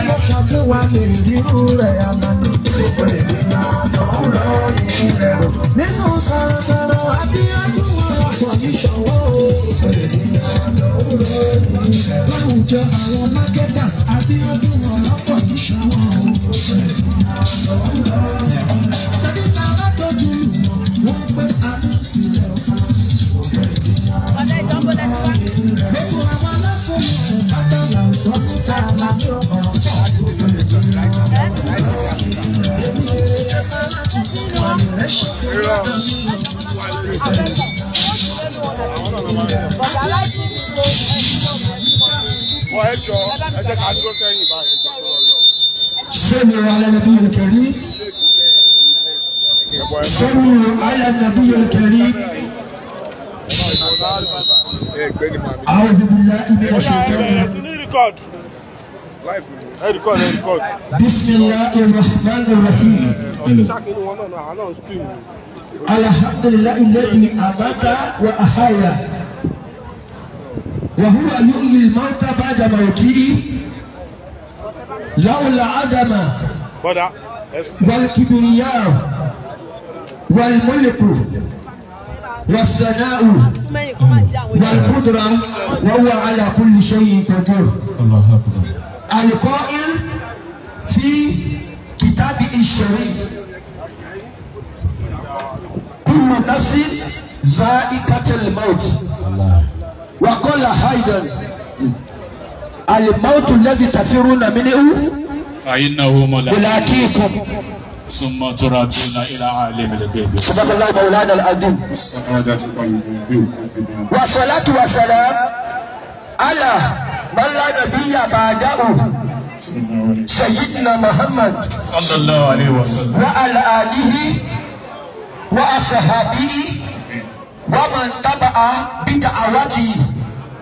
Ló ṣàtúwà lè rírú rẹ̀ àlàní. Gbogbo ènìyàn ló ń ròyìn rẹ̀. Nínú sọ̀rọ̀sọ̀rọ̀ Abíọ́dún ọ̀pọ̀ níṣòwò. Gbogbo ènìyàn ló ń ròyìn rẹ̀. Láwùjọ àwọn marketers Abíọ́dún ọ̀pọ̀ níṣòwò. Gbogbo ènìyàn ló ń ròyìn rẹ̀. Tàbí tàbá tójú lù wọ́n pé àdúsí rẹ̀ ọ̀fà. Gbogbo ènìyàn ló ń ròyìn rẹ̀. Gbogbo àwọn aláṣọ pátá là ń sọ nípa àlàní ọ̀rọ̀. صلوا على النبي الكريم. صلوا على النبي الكريم. أعوذ بالله من الشيطان الرجيم. بسم الله الرحمن الرحيم. الحمد لله الذي أمات وأحيا وهو يحيي الموتى بعد موته لولا عدم والكبرياء والملك والثناء والقدرة وهو على كل شيء قدير. القائل في كتابه الشريف كل نفس ذائقة الموت. وقال أيضا الموت الذي تفرون منه فإنه ملاقيكم ثم تردون إلى عالم الغيب. صدق الله مولانا العظيم. والصلاة والسلام على من لا نبي بعده سيدنا محمد صلى الله عليه وسلم وعلى آله وأصحابه ومن تبع بدعوته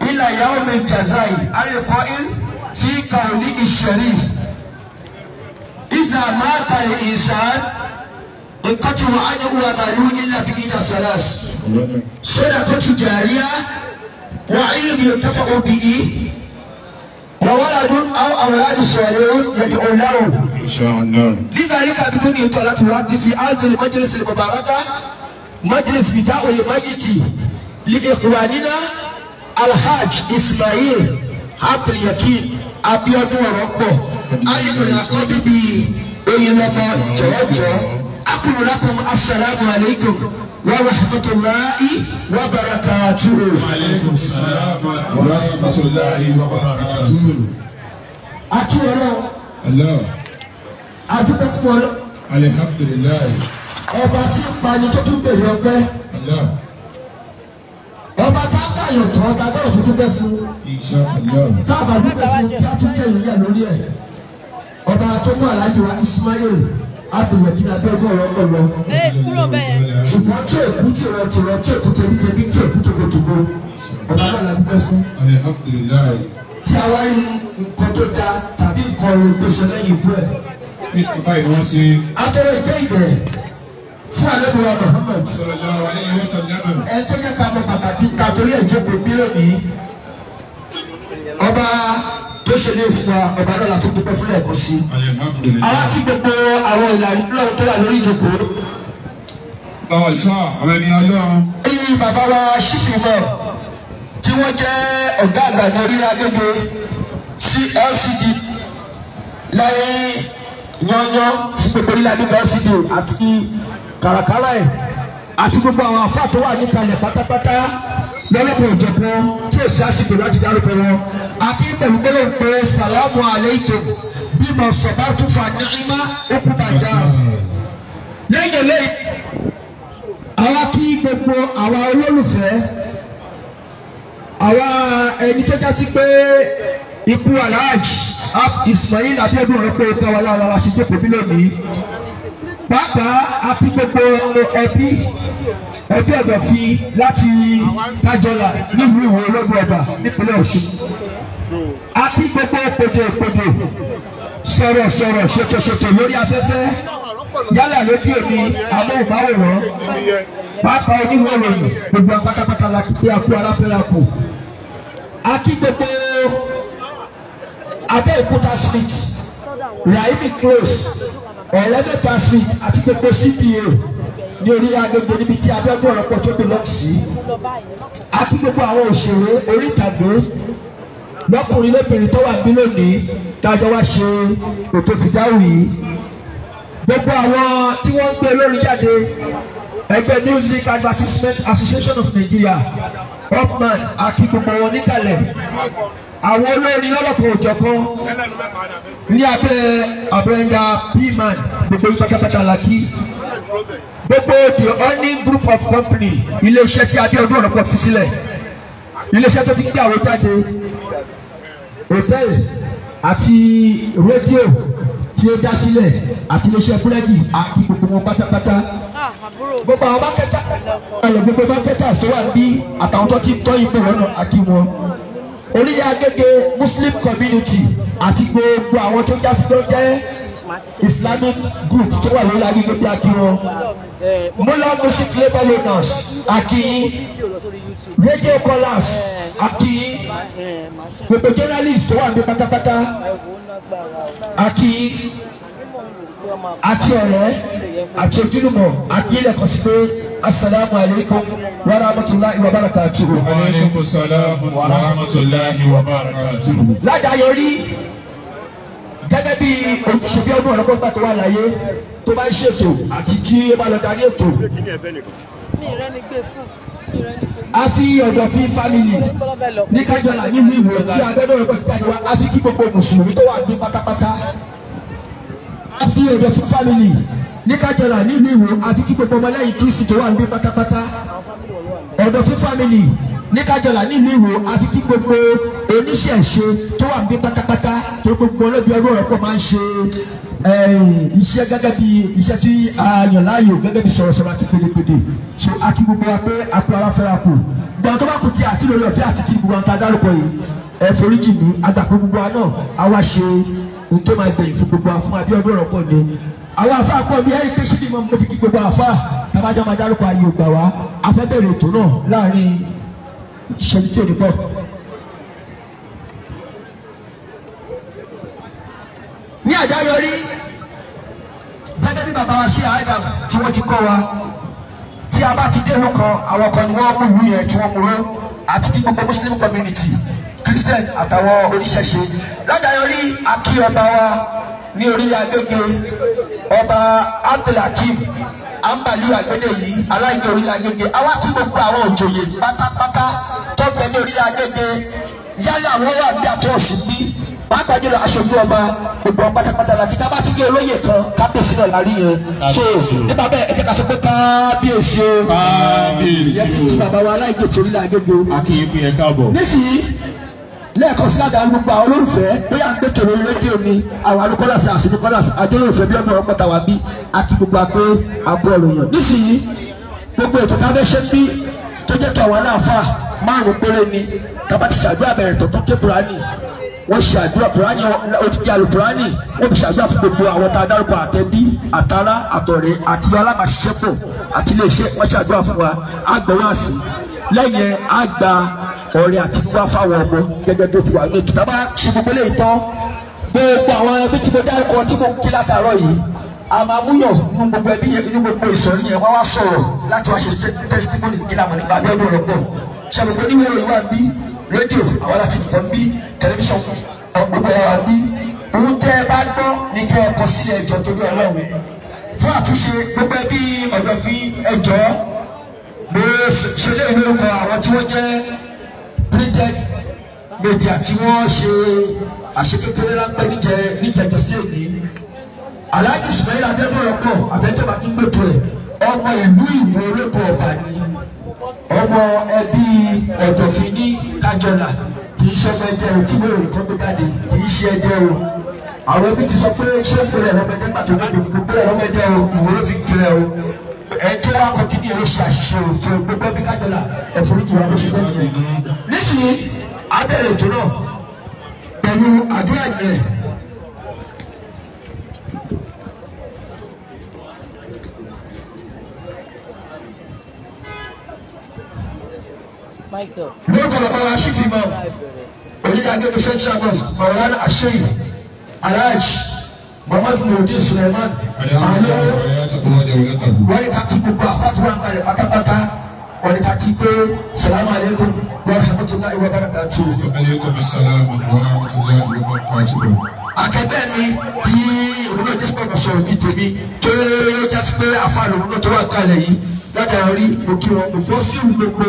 إلى يوم الجزاء. القائل في قوله الشريف إذا مات الإنسان انقطع عنه وماله إلا بإحدى ثلاث: صدقة جارية، وعلم ينتفع به، وولد أو أولاد صالحون يدعو له. إن شاء الله. لذلك بدون إطالة الوقت في هذا المجلس المبارك، مجلس بداء الميت لإخواننا الحاج إسماعيل عبد اليقين أبيض وربه علم العقاب بإلما جوجو. أقول لكم السلام عليكم ورحمة الله وبركاته. وعليكم السلام ورحمة الله وبركاته. أكيد الله. Adúpẹ́ fún ọ. Alhamdulillah. Ọba tí ń pani tó tún bèrè ọpẹ́. Allah. Ọba tá a báyọ̀ tán ta gbọ́dọ̀ tó dúpẹ́ fún. Insha Allah. Tá a bá dúpẹ́ fún tí a tún jẹ́ ìyá lórí ẹ̀. Ọba tó mú Alhaji wa Ismail Abdulyakin Abíọ́dún ọ̀rọ̀ ọ̀pọ̀ lọ. Ṣùgbọ́n tí èkú tìrọ̀tìrọ̀ tí èkú tẹbítẹbí tí èkú togotogo ọba náà la dúpẹ́ fún. Alhamdulillah. Tí a wá rí nǹkan tó dáa tàbí nǹkan ọ̀rọ̀ gbèsè lẹ́yìn ikú ẹ̀. Atọ́rọ ìkẹ́ ìgẹ̀ fún àlẹ́bùwà Muhammad. Ẹ tó jẹ́ ká mọ̀ pàtàkì ká torí ẹ̀ jókòó mílíọ̀nù. Ọba tó ṣe lé fún wa, ọba náà la tó dúpẹ́ fún lẹ́ẹ̀kan sí. Àwa kí gbogbo àwọn ìlànà lọ́wọ́ tó wà lórí ìjókòó. Báwo sọ àwọn ènìyàn Ọlọ́run? Èyí bàbá wa ṣífì mọ̀ tí wọ́n jẹ́ ọ̀gá àgbà ní orí Agége CLCD láyé yanyan fún gbogbo orílẹ̀ Agége LCD àti kàràkàrà ẹ̀ àti gbogbo àwọn àfáà tó wà níkalẹ̀ pátápátá lọ́lọ́pọ̀ òjọ̀kan tí ò sí àsìkò láti dárúkọ wọn. Àti pẹ̀lú gbólóhùn pé sàlámù aleikum bímọ sọ̀bátúfà ní'ímá ókú bàjá. Lẹ́yìn eléyìí àwa kí gbogbo àwa olólùfẹ́ àwa ẹni tó já sí pé ikú Alhaji Ismail Abiodun ọ̀rọ̀pọ̀ káwa lára la ṣe jókòó bí lónìí. Pàápàá a kí gbogbo ẹbí ẹbí Ọ̀dọ̀fin láti Kájọlà nílùú Ìwó ológun ọba nípínlẹ̀ Ọ̀ṣun. A kí gbogbo pòdòpòdò sọ̀rọ̀sọ̀rọ̀ ṣètòṣètò lórí afẹ́fẹ́ yálà lójú èmi amóhùnmáwòrán pàápàá oníwèé ìròyìn gbogbo apátápátá la kí pé a kú aláfẹ́ra kù. A kí gbogbo Abẹ́òkúta street Rahimi Close, Ọ̀rẹ́mẹ́ta Street àti gbogbo CDA ní orílẹ̀ Agége níbi tí Abíọ́dún Ọ̀rọ̀pọ̀ tó belong sí. Àti gbogbo àwọn òṣèré orí ìtàgé lọ́kùnrin lóbìnrin tó wà bí lónìí tájọ wá ṣe ètò fìdáwì yìí. Gbogbo àwọn tí wọ́n ń gbé olórin jáde, ẹgbẹ́ Music Advertisement Association of Nigeria, Upman, àti gbogbo wọn níkàlẹ̀. Àwọn olórin lọ́lọ́kan òjọ̀kan ní abẹ́ Abrenda P-Man, gbogbo yín pátápátá la kí. Gbogbo the Honey Group of Company, ilé-iṣẹ́ tí Abíọ́dún Ọ̀rọ̀pọ̀ fi sílẹ̀, ilé-iṣẹ́ tó ti ń gbé àwọn jáde, hòtẹ́ẹ̀lì àti rédíò tí ó dá sílẹ̀ àti iléeṣẹ́ búrẹ́dì àti gbogbo wọn pátápátá. Gbogbo àwọn mákẹ́tà, gbogbo mákẹ́tà tó wà ní àtàwọn tó ti tọ́ ipò wọn náà àti wọn. Orílẹ̀ Agége Muslim Community àti gbogbo àwọn tó já sí tó jẹ́ Islamic group tó wà lórí Agége bí akí wọn. Mola Music Label Owners àkí, Radio Callers àkí, gbogbo journalist tó wà ní pátápátá àkí, àti ọ̀rẹ́ àti ojúlùmọ̀ àti ilẹ̀ kan sí pé asalaamu alaykum wa rahmatulahi wa barakatuhu. Wa aleykum salaam wa rahmatulahi wa barakatuhu. Ládàáyọrí gẹ́gẹ́ bí ojúṣe bí ọdún ọ̀rọ̀pọ̀ gbà tó wà láyé tó bá ń ṣètò àti tí ó bá lọ darí ètò. A fi Ọ̀dọ̀fin family ní Kájọlà nílùú Ìwó tí Abíọ́dún Ọ̀rọ̀pọ̀ ti jáde wá, a fi kí gbogbo mùsùlùmí tó wà ní pátápátá. A fi Ọ̀dọ̀fin family ní Kájọlà nílùú Ìwó, a fi kí gbogbo ọmọlẹ́yìn Kristi tó wà ní pátápátá. Ọ̀dọ̀fin family ní Kájọlà nílùú Ìwó, a fi kí gbogbo oníṣẹ̀ṣe tó wà ní pátápátá, tó gbogbo ọlọ́bí ọdún Ọ̀rọ̀pọ̀ máa ń ṣe iṣẹ́ gẹ́gẹ́ bí iṣẹ́ tí a yàn láàyò gẹ́gẹ́ bí sọ̀rọ̀sọ̀rọ̀ àti pèdèpèdè. So a kí gbogbo wa pé a kú ara fẹ́ra kù. Gbọ́n tó bá kù tí àti lórí ọ̀fẹ́ àti kí gbogbo àwọn tá a dárúkọ yìí ẹ foríjì mí, àgbàpọ̀ gbogbo wa náà a wá ṣe ohun tó máa gbẹ̀yìn fún gbogbo wa fún Abíọ́dún Ọ̀rọ̀pọ̀ ni. Àwọn àfa pọ̀ bí ẹ̀rí pé ṣé ni mo fi kí gbogbo àfa tàbájá máa dárúkọ ayé ògbà wa. A fẹ́ bẹ̀rẹ̀ ètò náà láàrin ìṣẹ́jú tí ò ní pọ̀. Ní àdáyọrí gẹ́gẹ́ bí bàbá wa ṣe Adam tí wọ́n ti kọ́ wa, tí a bá ti dé ìlú kan àwọn kan ni wọ́n mú ìlú yẹn tí wọ́n mú ró, àti kí gbogbo Muslim community, Christian àtàwọn oníṣẹ̀ṣe. Ládàáyọrí akí ọba wa ní orílẹ̀ Agége, ọba Abdulhakeem Ambali Agbede yìí, aláìní orílẹ̀ Agége. Àwa kí gbogbo àwọn òjòyè pátápátá tó bẹ ní orílẹ̀ Agége, yálà wọ́n wà bí àtúnṣe bí pàápàá jùlọ aṣojú ọba, gbogbo pátápátá la kí. Tá bá tún gé olóyè kan kábíyèsí náà la rí yẹn. So nípa bẹ́ẹ̀ ẹ jẹ́ ká sọ pé kábíyèsí o, Kábíyèsí ìyẹn tí o. bàbá wa aláìjẹ torí la Agége. Akínyìn ẹ káàbọ̀. Nísìnyí lẹ́ẹ̀kan sí àgbà gbogbo àwọn olólùfẹ́ bóyá ń gbé tòrò rédíò ni àwọn alukọ́làsì àti nìkọ́làsì àjọ olólùfẹ́ bí ọmọ ọkọ̀ tàwa bí àti gbogbo àpé àbọ̀ ọ̀rọ̀ yàn. Nísìnyí gbogbo ètò tá a fẹ́ ṣe ń bí tó jẹ́ tó àwọn aláàfáà márùn-ún péré ni tàbá ti ṣàdúrà bẹ̀rẹ̀ tọ̀tún ké Kùránì, wọ́n ṣe àdúrà Kùránì odidi àlùkùránì, wọ́n fi ṣàdúrà fún gbogbo àwọn tá a dárúkọ àtẹbí àtàrà àtọ̀rẹ́ àti alábàáṣiṣẹ́pọ̀ àti iléeṣẹ́, wọ́n ṣàdúrà fún wa. Àgbọ̀wáàsí lẹ́yìn àgbà ọ̀rẹ́ àti wíwá fáwọn ọmọ gẹ́gẹ́ bí ó ti wà ní ètò. Tá a bá ṣe gbogbo eléyìí tán, gbogbo àwọn ẹbí tí mo dárúkọ tí mo kí látàárọ̀ yìí, a máa múyàn nínú gbogbo ẹbí yẹn, nínú gbogbo ìsọ̀rí yẹn, wọ́n wá sọ̀rọ̀ láti wá ṣe testimony kí làwọn nípa Abíọ́dún Ọ̀rọ̀pọ̀. Ṣàbẹ̀wò oníwèé ìròyìn wà bí rédíò àwọn láti fọ́ bí tẹlifíṣàn gbogbo ẹ̀ wà bí. Ohun tẹ́ ẹ bá gbọ́ ní kẹ́ ẹ kọ sílẹ̀ ẹjọ́ torí Ọlọ́run fún àtúnṣe gbogbo ẹbí Ọ̀dọ̀fin ẹjọ́. Mo ṣe lé ìlú kan àwọn tí wọ́n jẹ́ printed media tí wọ́n ṣe àṣekékeré ráńpẹ́ níjẹjọ sí èmi. Alhaji Ismail Adébọ̀rọ̀pọ̀ àfẹ́tọ́ba kí n gbètò ẹ̀, ọmọ ìlú Ìwó olóko ọba ni, ọmọ ẹbí Ọ̀dọ̀fin ní Kájọlà, kì í ṣe ọmọ ẹgbẹ́ o tí mo rò kọ́ gbé jáde, kì í ṣe ẹgbẹ́ o. Àwọn ẹbí ti sọ pé ṣé ń pèrè ọmọ ẹgbẹ́ gbàtó ní gbogbo ọmọ ẹgbẹ́ o, Ìwó ló fi kiri o. Ẹ tó wá kọ kí ni èrò ṣe àṣìṣe o fún gbogbo ẹbí Kájọlà ẹ̀fọ́ríjì wa bó ṣe bẹ́ẹ̀ nìyẹn. Nísìnyí abẹ́rẹ́ ètò náà pẹ̀lú àdúrà yẹn. Michael. Lórúkọ bàbá wa ṣì fi mọ oníyà Agége Central Mosque, Maulana Asheyi Alhaji Muhammadu Nurudeen Suleiman àwọn wọ́n ní ká kí gbogbo àfáàtúwà ń kalẹ̀ pátápátá wọ́n ní ká kí pé salamu aleykum wa rahmatulahi wa barakatuh. Aleykum salaam wa rahmatulahi wa barakatuh. Akẹgbẹ́ mi tí òun náà jẹ́ sọ̀rọ̀ sọ̀rọ̀ bíi tèmi tó jásí pé àfáà lòun náà tó wà kalẹ̀ yìí látàrí mo kí wọn kò fọ́ sí gbogbo.